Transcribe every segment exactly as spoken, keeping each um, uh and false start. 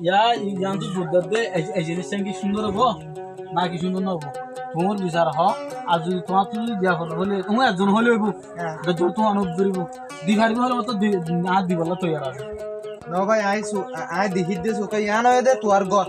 Yá, yián to zurdar de, ei, ei ziníc cúndor óibo, náki cúndor nóibo? Tuáñr bisar hoó, ar zodi tuáñttú zodi diya fore hoilé, tuñí ezzon hoilé óibo, há, de zodi tuáñr uddar óibo, di faribá hoilé, añár dibolla toiyar así. No bái, añí su-, a-, añí dekí de suke, yián óiye de tuáñr gór.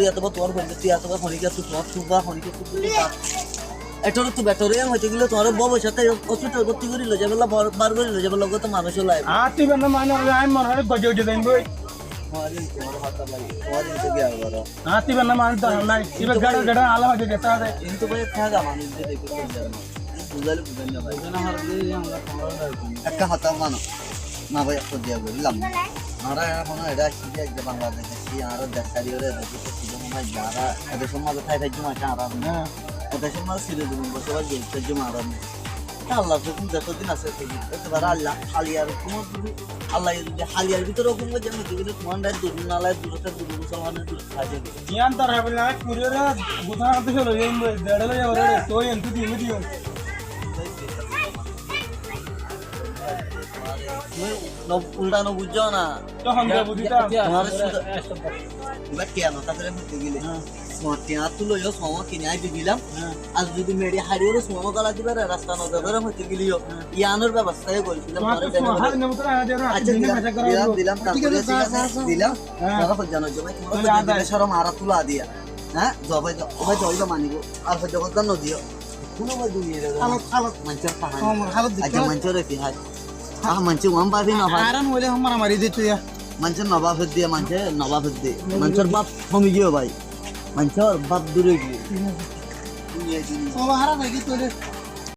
tui eto bar tuáñr foinno, tui eto bar foinno, tui tuáñr tuba foinno, tui tuba. Etor tu betor, iyan hoite gele tuáñr bou boi sáte hospital borti gori loi zaibolla, bar, bar gori loi zaibolla, uggwá to manúic ólai. Añáttu iba no mane, añí mone hoó goje goje zaiyum goi. Tuáñr, tuáñr hotá bái, tuáñr intu giya goro. Añáttu iba no mane, dókar nai. Iba gaçar gaçar ala hoide gete are. Intu bái, thaga manúic de dekí buzar na. Buzaile buzar na bái. Ekka hotá mano. Na bái, ekka diya gori lam. Añára ehón eçé aiccí de, ek Bangladec aiccí, añára dec sári óre eçé aiccí de, mone hoó añára e decór mazé tái faijjum añára. Há. E decór mazé siri zubin bosabas gori faijjum añára. Te Allar hukum zetodin asé, totodin. Ete bade Allah, haliyar hukum zodi, Allah zodi haliyar bútore hukum goijjé, mone hoó tuáñra dur nalai, dur dur musolman dur. Yián tor habil na, kuriyóre gutá háttu cólo, yián boi, deçe loi abar, toi entú diyum, diyum. Tui no, ulta no buzzo na. Tohón de buzí ta. Tuáñre suda, iba tiya no tákile hoite gile. Há. Tuáñr tiya tulu yo, soma kini ai di dilam. Há. Ar zodi meri hári óre soma gala diba re, rasta no zaiba re hoite gile yo. Há. Yiánor bebosta gori dilam. Tuáñr tuáñre to soma dene hári no buzí ta, hári óre. Accá, dilam, dilam, dilam, tarfore thík asé, dilam. Há. Tuáñra hoijja no joma, tuáñra hoijja no joma, añára tula diya. Há? Zobái do, zobái do, zobái manibo. Ar hoijja hoijja no diyo. Kuno bái duniyar halot, halot. Maincór tahani. Ó, maincór dekó. Accá, maincóre ki hoi? Ah, maincór uán báfi no fare. Aran óile hom maramari dito ya. Maincór no báfi diye, maincór no báfi diye. Maincór báf homi giye bái. Maincór báf dure giye. Duniyai, duniyai. Ó, harap ói giye tóile.